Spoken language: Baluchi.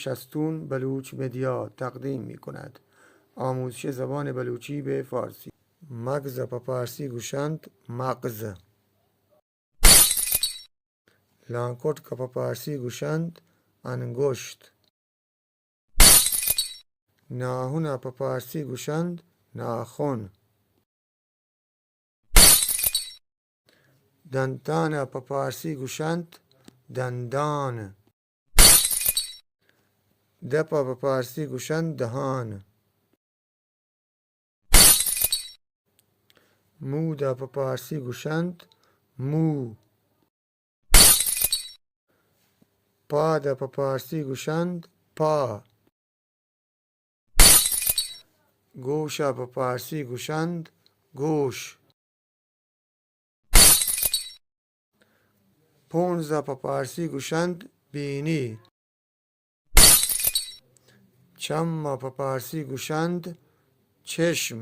شستون بلوچ مدیا تقدیم می‌کند. آموزش زبان بلوچی به فارسی. مگز ءَ پہ پارسی گوشنت مقز. لانکٹک ءَ پہ پارسی گوشنت انگشت. ناہن ءَ پہ پارسی گوشنت ناخن. دنتان ءَ پہ پارسی گوشنت دندان. دپ ءَ پہ پارسی گوشنت دہان. مود ءَ پہ پارسی گوشنت مو. پاد ءَ پہ پارسی گوشنت پا. گوش ءَ پہ پارسی گوشنت گوش. پونز ءَ پہ پارسی گوشنت بینی. چم ءَ پہ پارسی گوشنت چشم.